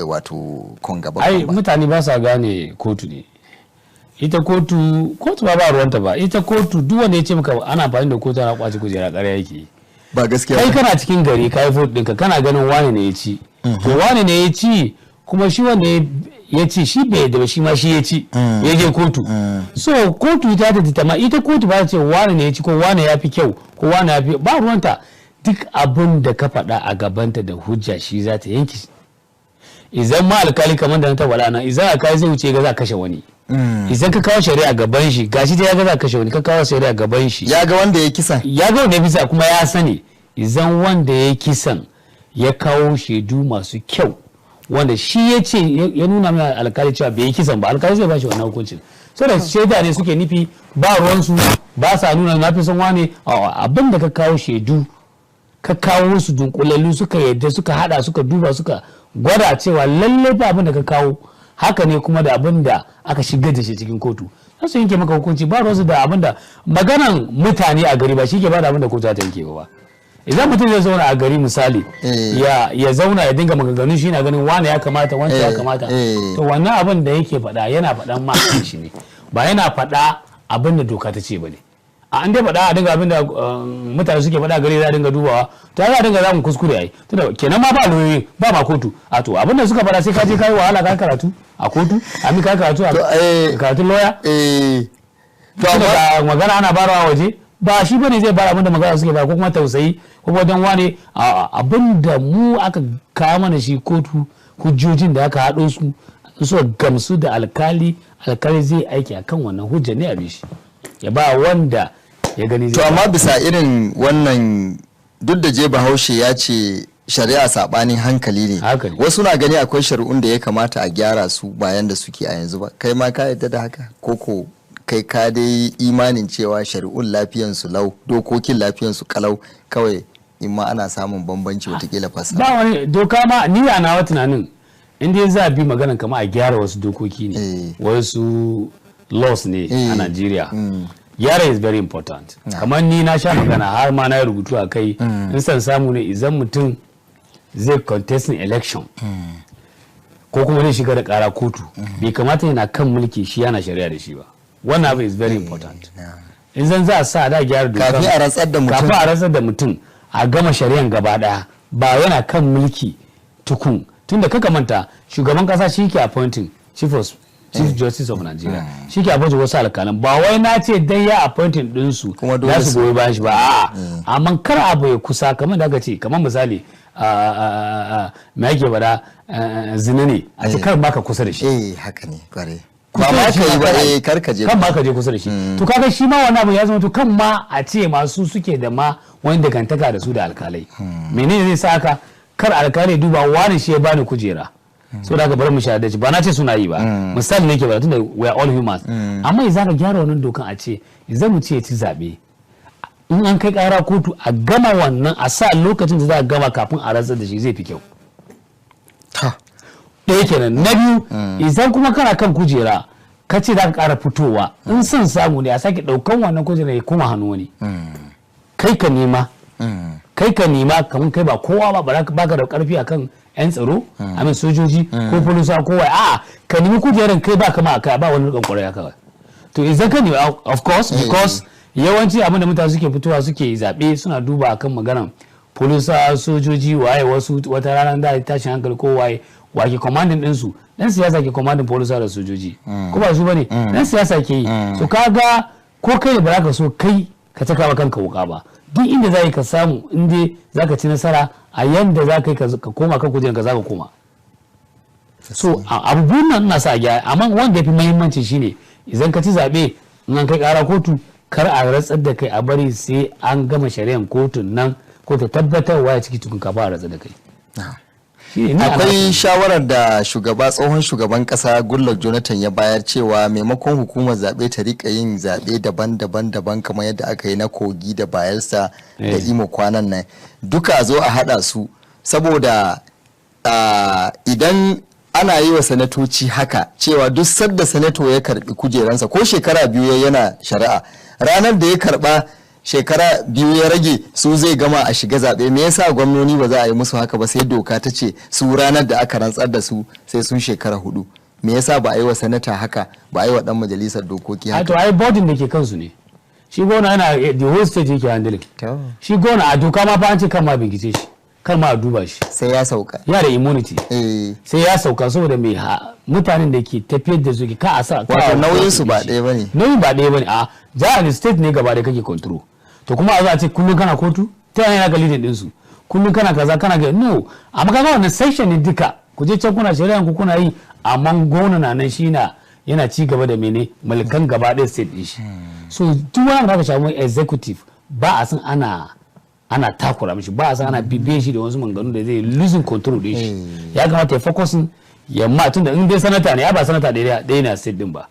wato kon gaba. Ai mutane ba sa gane kotu ne. Ita kotu, kotu ba ruwanta ba. Ita kotu, duk wanda ya ce maka ana amfani da kotu ana kwace kujera, ƙarya yake. Ba gaskiya. Kai kana cikin gari, kai vote ɗinka, kana ganin wane ne ya ci. To wane ne ya ci, kuma shi wanda ya ci shi bai yadda ba, shi ma shi ya ci, ya je kotu. So kotu ita ta ma ita kotu ba ta ce wane ne ya ci ko wane ya fi kyau ko wane ya fi, ba ruwanta. Duk abin da ka faɗa a gabanta da hujja, shi za ta yanki. Idan ma alkali, kamar da na taɓa nan, idan alkali zai wuce ga za a kashe wani, idan ka kawo shari'a gaban shi, gashi ta ya ga za a kashe wani, ka kawo shari'a gaban shi, ya ga wanda ya kisan, ya ga wanda ya kisa kuma ya sani, idan wanda ya kisan ya kawo shaidu masu kyau wanda shi ya ce ya nuna mai alkali cewa bai yi kisan ba, alkali zai ba shi wannan hukuncin. So da shaida ne suke nufi, ba ruwansu, ba sa nuna na fi son wane. Abin da ka kawo shaidu, ka kawo su dunkulallu, suka yadda, suka hada, suka duba, suka gwada cewa lallai ba abin da ka kawo haka ne, kuma da abin da aka shigar da shi cikin kotu, za su yanke maka hukunci. Ba ruwansu da abin da maganan mutane a gari ba shi ke ba da abin da kotu ta yanke ba. Idan mutum zai zauna a gari misali, ya zauna ya dinga maganganun shi na ganin wane ya kamata, wancan ya kamata, to wannan abin da yake faɗa yana faɗan ma shi ne, ba yana faɗa abin da doka ta ce ba ne. A an dai faɗa a dinga abin da mutane suke faɗa gari za a dinga dubawa, to za a dinga zamun kuskure ai. Tunda kenan ma ba lauyoyi, ba ma kotu, a to abin da suka faɗa sai ka je ka yi wahala ka karatu a kotu, ami ka karatu a karatun lawyer. To amma magana ana barawa waje ba shi bane zai bara abin da magana suke ba, ko kuma tausayi, ko kuma dan wane. Abin da mu aka kawo mana shi kotu, hujjojin da aka haɗo su, su gamsu da alkali, alkali zai aiki akan wannan hujja ne a bi shi ya ba wanda ya gani zai. To amma bisa irin wannan, duk da je Bahaushe ya ce shari'a sabanin hankali ne, wasu na gani akwai shari'un da ya kamata a gyara su bayan da suke a yanzu ba. Kai ma ka yadda da haka, koko kai ka dai imanin cewa shari'un lafiyansu lau, dokokin lafiyansu kalau, kawai in ma ana samun bambanci watakila fasa? Ba wani doka ma. Ni a nawa tunanin, in dai za a bi maganan kama a gyara wasu dokoki ne, wasu laws ne a Najeriya, gyara is very important. Kamar ni na sha magana, har ma na yi rubutu a kai, in san samu ne idan mutum zai contesting election ko kuma zai shiga da kara kotu, bai kamata yana kan mulki shi yana shari'a da shi ba. Wannan abu is very important. In zan za a sa da gyara doka, kafin a rantsar da mutum, kafin a rantsar da mutum a gama shari'an gaba daya, ba yana kan mulki tukun. Tunda kaka manta, shugaban kasa shi ke appointing chief justice of Nigeria, shi ke appointing wasu alkalan. Ba wai na ce dai ya appointing dinsu za su goyi bayan shi ba, a'a. Amma kar abu ya kusa, kamar da aka ce, kamar misali me ake bada, zina ne, a ce kar baka kusa da shi. Eh, haka ne, kware. Ba ma ka yi ba, eh, kar ka je kan ma ka je kusa da shi. To kaga shi ma wannan abu ya zama, to kan ma a ce masu suke da ma wani dangantaka da su da alkalai, menene zai sa haka? Kar alkalai duba wani shi ya bani kujera, so da ka bar mu sha da shi. Ba na ce suna yi ba, misali ne ke ba, tunda we are all humans. Amma idan ka gyara wannan dokan, a ce idan mu ce ci zabe, in an kai kara kotu a gama wannan, a sa lokacin da za a gama kafin a rantsar da shi, zai fi kyau. Ɗaya kenan. Na biyu, idan kuma kana kan kujera ka ce za ka ƙara fitowa, in son samu ne a sake ɗaukan wannan kujera ya koma hannu wani. Kai ka nema, kai ka nema, kamar kai ba kowa ba, ba ka da ƙarfi akan yan tsaro, amin sojoji ko polisa ko wai. A'a, ka nemi kujeran, kai ba kama kai ba wani rikon ƙwarai kawai. To idan ka nemi, of course, because yawanci abin da mutane suke fitowa suke zaɓe, suna duba akan maganan polisa, sojoji, waye, wasu wata rana da tashin hankali ko waye wa ke commanding ɗinsu. Dan siyasa ke commanding polisa da sojoji, ko ba su bane? Dan siyasa ke yi. So kaga ko kai ba za ka so kai ka taka wa kanka wuka ba. Duk inda za ka samu, in dai za ka ci nasara a yanda za ka yi ka koma kan kujerar ka, za ka koma. So abubuwan nan ina sa gyara, amma wanda ya fi muhimmanci shine idan ka ci zaɓe, in an kai ƙara kotu, kar a rantsar da kai, a bari sai an gama shari'ar kotun nan ko ta tabbatarwa ya ciki tukun kafin a rantsar da kai. Akwai shawarar da shugaba, tsohon shugaban kasa Goodluck Jonathan ya bayar cewa maimakon hukumar zaɓe ta rika yin zaɓe daban-daban daban kamar yadda aka yi na Kogi da Bayelsa da Imo kwanan nan, duka zo a haɗa su, saboda idan ana yi wa sanatoci haka, cewa duk sadda sanato ya karbi kujeransa ko shekara 2 yana shari'a, ranar da ya karba Shekara 2 ya rage su zai gama a shiga zaɓe. Me yasa gwamnoni ba za a yi musu haka ba? Sai doka ta ce su ranar da aka rantsar da su sai sun shekara 4. Me yasa ba a yi wa sanata haka ba, a yi wa dan majalisar dokoki haka? To ai bodin da ke kansu ne. Shi gwamna yana the whole state yake handling. Shi gwamna a doka ma fa an ce kan ma bincike shi, kan ma a duba shi, sai ya sauka. Ya da immunity. Sai ya sauka saboda mai mutanen da ke tafiyar da su ka a sa. Wato nauyin su ba ɗaya bane. Nauyin ba ɗaya bane. A jihar state ne gaba da kake control. To kuma a zo a ce kullum kana kotu, ta yaya ga leading din su? Kullum kana kaza kana ga no. Amma kaga wannan section ne duka. Ku je can kuna shari'a ku kuna yi, amma gwamna na nan shi na yana ci gaba da mene mulkan gaba ɗaya state din shi. So duk wani da aka shafi executive ba a san ana takura mishi, ba a san ana bibiye shi da wasu maganganu da zai losing control din shi. Ya kamata ya focusing ya ma tunda in dai sanata ne ya ba sanata ɗaya ne a state din ba.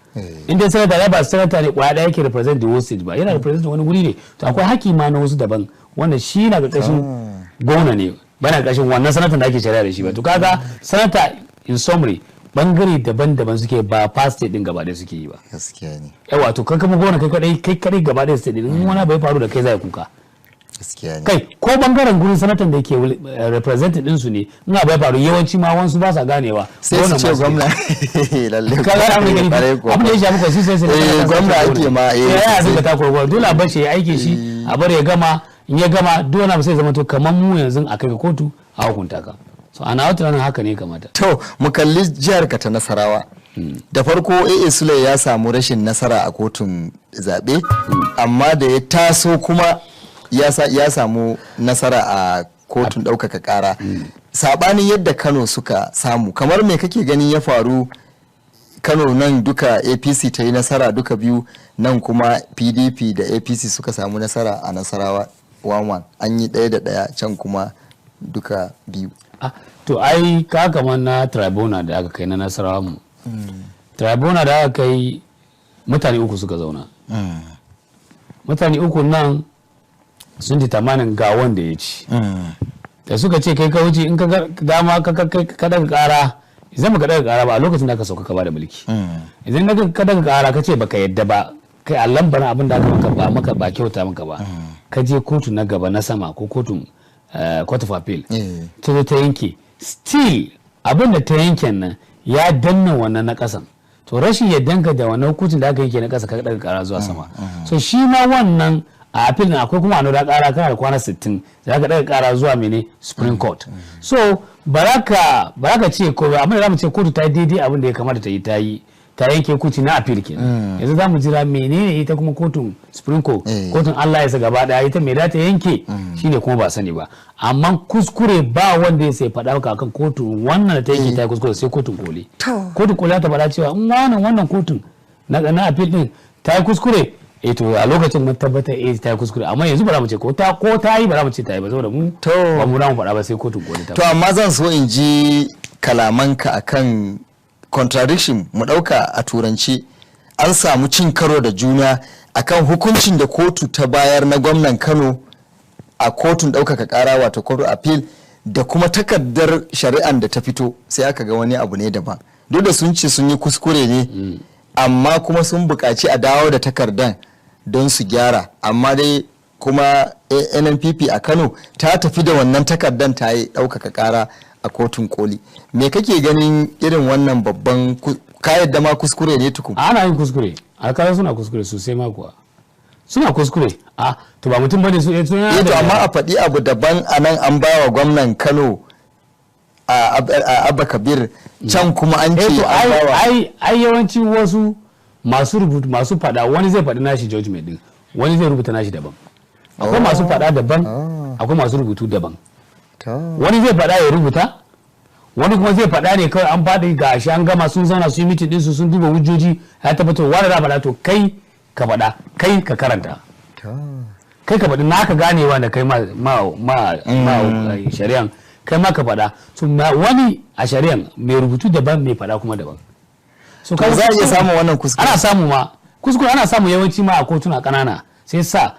In dai sanata ya ba sanata ne kwaya ɗaya yake represent the whole state ba, yana represent wani guri ne. To akwai haƙƙi ma na wasu daban wanda shi na ƙarƙashin gwamna ne, ba na ƙarƙashin wannan sanatan da ake shari'a da shi ba. To kaga sanata in summary bangare daban-daban suke, ba fa state din gaba ɗaya suke yi ba. Gaskiya ne. Yawa, to kai kuma gwamna kai kadai gaba ɗaya state din, in wani abu ya faru da kai zai kuka. Gaskiya ne. Kai ko bangaren gurin sanatan da ke representing din su ne, in abu ya faru yawanci ma wasu ba sa ganewa. Sai su ce gwamna. Lalle. Ka ga abin da abin da ya shafi consistency ne. Gwamna ake ma. Eh, ya dinga takura gwamna. Dole a bar shi ya aike shi, a bar ya gama. In ya gama dole abu sai zama to kamar mu yanzu a kai ka kotu a hukunta ka. So ana wata ranar haka ne kamata. To mu kalli jihar ka ta Nasarawa. Da farko AA Sule ya samu rashin nasara a kotun zaɓe, amma da ya taso kuma ya samu nasara a kotun ɗaukaka ƙara. Saɓanin yadda Kano suka samu, kamar me kake ganin ya faru? Kano nan duka APC ta yi nasara duka biyu, nan kuma PDP da APC suka samu nasara a Nasarawa 1-1, an yi 1-1, can kuma duka biyu. To ai ka kamar na tribunal da aka kai na Nasarawa mu. Tribunal da aka kai mutane 3 suka zauna. Mutane 3 nan sun ji tamanin ga wanda ya ci. Da suka ce kai ka wuce, in ka dama ka daga kara, idan baka daga kara ba a lokacin da aka sauka ka bada mulki. Idan ka daga kara ka ce baka yadda ba, kai a lambarin abin da aka maka ba maka ba kyauta maka ba. Ka je kotu na gaba na sama ko kotun court of appeal. Ta zo ta yanke. Still abin da ta yanke nan ya danna wannan na kasan. To rashin yaddanka da wannan hukuncin da aka yanke na kasa ka daga kara zuwa sama. So shi ma wannan a appeal na akwai kuma another kara, kana da kwana 60 za ka daga kara zuwa mene Supreme Court. So baraka ce ko amma za mu ce kotu ta yi daidai abin da ya kamata ta yi, ta yanke hukunci na appeal kenan. Yanzu za mu jira menene ita kuma kotun Supreme Court, kotun Allah ya sa gaba daya ita me za ta yanke shine kuma ba sani ba. Amma kuskure ba wanda ya sai faɗa maka akan kotun wannan da ta yanke ta kuskure, sai kotun koli. Kotun koli ta faɗa cewa in wannan kotun na appeal din ta yi kuskure, eh to a lokacin mun tabbatar eh ta yi kuskure, amma yanzu ba za mu ce ko ta yi ba za mu ce ta yi ba saboda mu ba mu mu faɗa ba sai kotun koli ta. To amma zan so in ji kalamanka akan contradiction, mu ɗauka a turanci an samu cin karo da juna akan hukuncin da kotu ta bayar na gwamnan Kano a kotun ɗaukaka ƙara wato court of appeal da kuma takardar shari'an da ta fito, sai aka ga wani abu ne daban. Duk da sun ce sun yi kuskure ne, amma kuma sun buƙaci a dawo da takardan don su gyara, amma dai kuma NNPP a Kano ta tafi da wannan takardan ta yi ɗaukaka ƙara a kotun koli. Me kake ganin irin wannan babban ka yadda ma kuskure ne tukun? Ana yin kuskure, alƙalai suna kuskure sosai ma kuwa. Suna kuskure. A to ba mutum bane su eh to amma a faɗi abu daban a nan an ba wa gwamnan Kano a Abba Kabir, can kuma an ce an ba wa ai yawanci wasu masu rubutu masu faɗa, wani zai faɗi nashi judgment din, wani zai rubuta nashi daban. Akwai masu faɗa daban, akwai masu rubutu daban. Wani zai faɗa ya rubuta, wani kuma zai faɗa ne kawai an faɗi ga shi an gama sun zauna sun yi mitin ɗinsu sun duba hujjoji ya tabbatar wani za faɗa, to kai ka faɗa, kai ka karanta, kai ka faɗi naka ganewa da kai ma shari'an, kai ma ka faɗa. So wani a shari'an mai rubutu daban, mai faɗa kuma daban. So za a iya samun wannan kuskure? Ana samu ma kuskure, ana samu yawanci ma a kotuna ƙanana, sai sa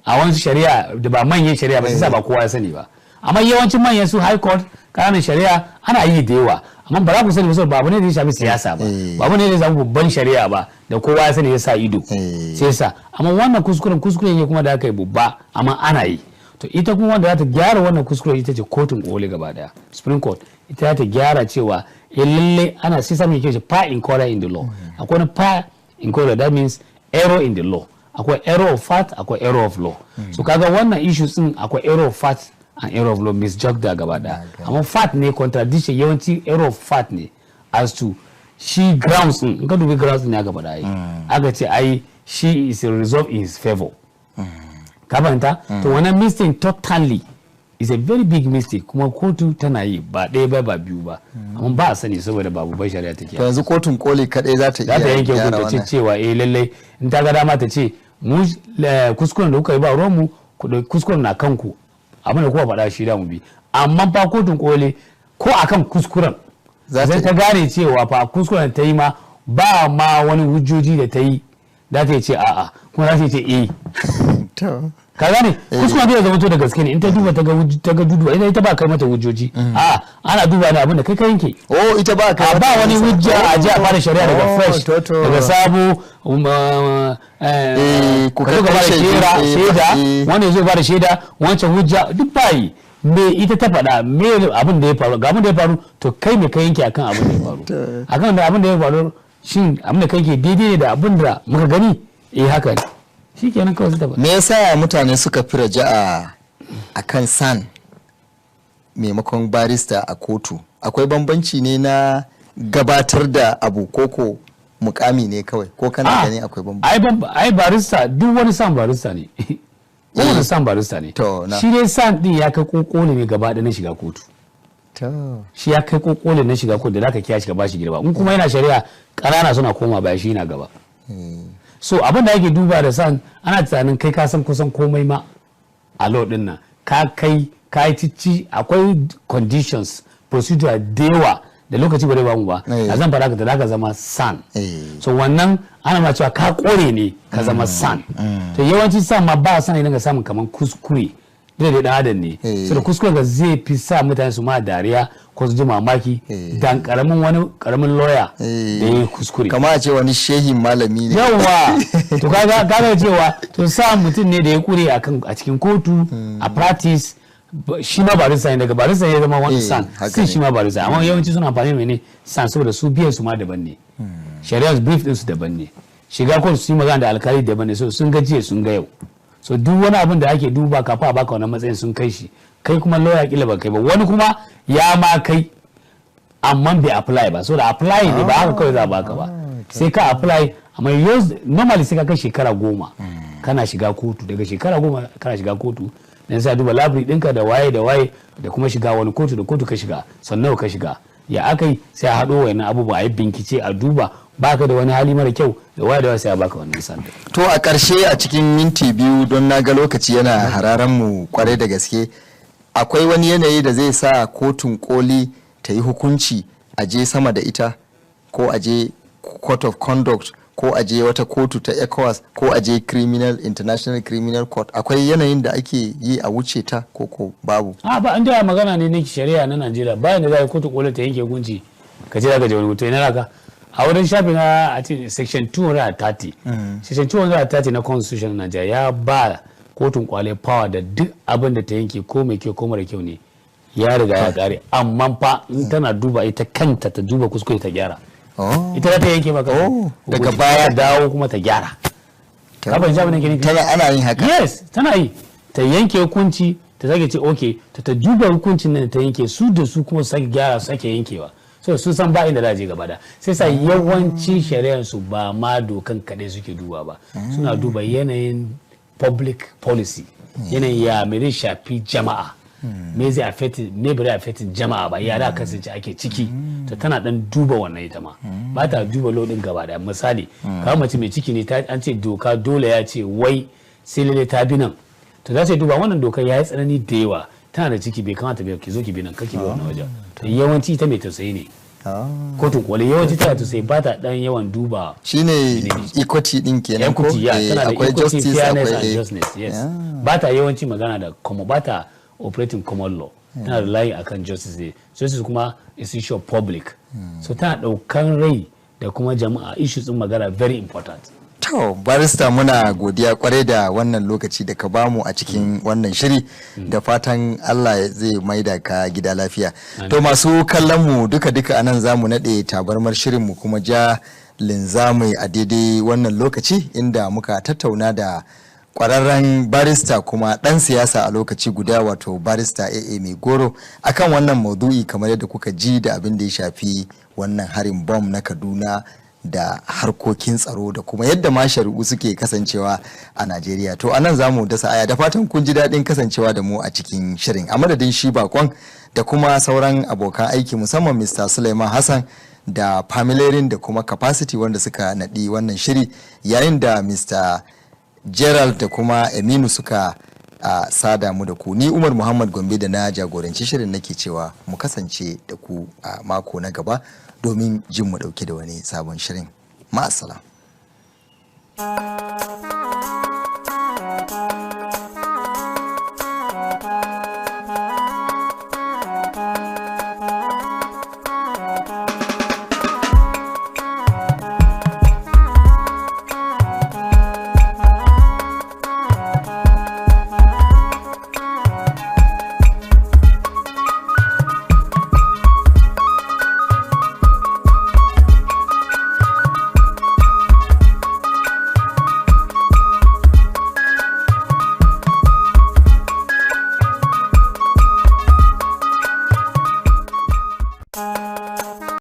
a wani shari'a da ba manyan shari'a ba sai sa ba kowa ya sani ba. Amma yawancin manyan su high court, ƙananan shari'a ana yi da yawa. Amma ba za ku sani ba saboda ba abu ne da ya shafi siyasa ba, ba abu ne da ya shafi babban shari'a ba da kowa ya sani ya sa ido. Sai sa amma wannan kuskuren, kuskure ne kuma da aka yi babba, amma ana yi. To ita kuma wanda za ta gyara wannan kuskure ita ce Kotun Koli gaba daya, Supreme Court. Ita za ta gyara cewa eh, lalle ana sai samun yake per incuriam in the law. Akwai wani per incuriam, that means error in the law. Akwai error of fact, akwai error of law. So kaga wannan issues din, akwai error of fact and error of law, misjudged da gaba daya. Amma fact ne contradiction, yawanci error of fact ne as to shi grounds din. In ka dubi grounds din, ya gaba da ai aka ce ai shi is a resolve in his favor, ka fahimta? To wannan mistake totally is a very big mistake, kuma kotu tana yi ba ɗaya ba, ba biyu ba, amma ba a sani saboda babu bai shari'a take. To yanzu Kotun Koli kadai za ta za ta iya yanke gyara hukunta ce wannan. Cewa eh, lallai in ta ga dama ta ce mu kuskuren da kuka yi ba ruwan mu, ku ɗauki kuskuren na kanku, abin da kuka faɗa shi da mu bi. Amma fa Kotun Koli ko akan kuskuren Za ta sai ta gane cewa fa kuskuren ta yi ma ba ma wani hujjoji da ta yi, za ta ce a'a, kuma za ta ce eh. Ka gane, kuskuren zai zama to da gaske ne in ta duba ta ga duduwa ita ba kai mata hujjoji, a'a, ana duba ne abin da kai ka yanke. Oh, ita ba kai A ba mata wani nisa. hujja a ji a fara shari'a daga fresh, to. daga sabo, ku ka zo ka kai bada shaidu, shaida, shaida, wanda ya zo bada shaida, wancan hujja duk ba yi. Me ita ta faɗa, me abin da ya faru, ga abin da ya faru, to kai me ka yanke akan abin da ya faru, akan da abin da ya faru? Shin abin da kai ke daidai ne da abin da muka gani? Eh, haka ne, shikenan kawai sai ta faɗa. Me yasa mutane suka fi raja'a a kan SAN maimakon barista a kotu? Akwai bambanci ne na gabatar da abu koko mukami ne kawai, ko kana gani akwai bambanci? Ai barista, duk wani SAN barista ne, kowane SAN barista ne. To, na. Shi dai SAN din ya kai kokole ne gaba ɗaya na shiga kotu. Shi ya kai kokole na shiga kotu da zaka kiya shi ka bashi girma. In kuma yana shari'a, ƙanana suna koma baya, shi na gaba. So abin da ake duba da SAN, ana tunanin kai ka san kusan komai ma a law din nan, ka kai ka yi cici. Akwai conditions, procedure da yawa da lokaci ba zai bamu ba. A zan fara ka da zaka zama SAN. So wannan ana ma cewa ka kore ne ka zama SAN. To yawanci SAN ma ba SAN ne ga samun kaman kuskure da dan adam ne. So da kuskure ga zai fi sa mutane su ma dariya ko su ji mamaki dan karamin wani karamin lawyer da ya yi kuskure. Kama a ce wani shehin malami ne. Yawa, to kaga cewa to sa mutum ne da ya kure akan a cikin kotu a practice, shi ma barista ne, daga barista ya zama wani SAN. Haka sai ne. Shi ma barista, amma yawanci suna amfani da ne SAN saboda su biyan su ma daban ne, shari'ar brief din su daban ne, shiga kotu su yi magana da alkali daban ne. So sun ga jiya, sun ga yau. So duk wani abin da ake duba kafin a baka wannan matsayin sun kai shi. Kai kuma lawyer kila ba kai ba, wani kuma ya ma kai amma bai apply ba. So da apply ne, ba haka kawai za a baka ba, sai ka apply. Amma normally sai ka kai shekara 10 kana shiga kotu. Daga shekara 10 kana shiga kotu dan sai a duba library ɗinka da waye da waye, da kuma shiga wani kotu da kotu ka shiga, sannan ka shiga ya aka yi, sai a haɗo wayannan abubuwa, a yi bincike, a duba baka da wani hali mara kyau da waye da waye, sai a baka wannan sanda. To a ƙarshe, a cikin minti 2, don na ga lokaci yana hararen mu kwarai da gaske, akwai wani yanayi da zai sa Kotun Koli ta yi hukunci a je sama da ita, ko a je Court of Conduct, ko a je wata kotu ta ECOWAS, ko a je criminal International Criminal Court? Akwai yanayin da ake yi a wuce ta ko babu? A ba, an da magana ne na shari'a na Najeriya, bayan da za a yi Kotu Koli ta yanke hukunci ka ce za ka je wani mutum, ina ka a wurin shafi na a ce section 230, section 230 na Constitution na Najeriya ya ba Kotun Koli power da duk abin da ta yanke, ko mai kyau ko mara kyau ne, ya riga ya kare. Amma fa in tana duba ita kanta, ta duba kuskure ta gyara. Ita za ta yanke maka Oh, daga hukunci, baya. ta dawo kuma ta gyara. Ka fahimci abin da ke nufi? Tana, ana yin haka? Yes, tana yi. Ta yanke hukunci, ta sake ce okay, ta duba hukuncin nan da ta yanke, su da su kuma su sake gyara, su sake yankewa. So sun san ba inda za a je gaba da sai sa yawancin shari'ar su ba ma dokan kaɗai suke duba ba, suna duba yanayin public policy, yanayin ya me zai shafi jama'a, me zai affect, me bai affect jama'a ba, ya da kasance ake ciki. To tana dan duba wannan, ita ma ba ta duba law din gaba daya. Misali, kamar mace mai ciki ne, an ce doka dole ya ce wai sai lalle ta bi nan, to za su duba wannan dokar ya yi tsanani da yawa, tana da ciki, bai kamata bai ki zo ki bi nan, kake bi wannan wajen. To yawanci ita mai tausayi ne. Kotun Koli yawanci tana tausayi, ba ta dan yawan duba. Shine equity din kenan ko? Equity, ya, tana da akwai equity, justice, fairness akwai and justice, yes. Ba ta yawanci magana da common, ba ta operating common law. Tana relying akan justice ne. Justice kuma is issue of public, so tana daukan rai da kuma jama'a, issues din magana very important. To, barista, muna godiya kwarai da wannan lokaci da ka bamu a cikin wannan shiri, da fatan Allah zai maida ka gida lafiya. To, masu kallon mu duka-duka anan zamu naɗe tabarmar shirin mu kuma ja linzami a daidai wannan lokaci, inda muka tattauna da kwararren barista kuma ɗan siyasa a lokaci guda, wato Barista AA Mai Goro, akan wannan maudu'i kamar yadda kuka ji, da abin da ya shafi wannan harin bom na Kaduna da harkokin tsaro da kuma yadda ma shari'u suke kasancewa a Najeriya. To, anan za mu dasa aya, da fatan kun ji daɗin kasancewa da mu a cikin shirin. A madadin shi bakon da kuma sauran abokan aiki, musamman Mr. Suleiman Hassan da Pamilerin da kuma Capacity wanda suka naɗi wannan shiri, yayin da Mr. Gerald da kuma Aminu suka sada mu da ku, ni Umar Muhammad Gombe da na jagoranci shirin nake cewa mu kasance da ku a mako na gaba domin jin mu dauke da wani sabon shirin. Ma'assalam.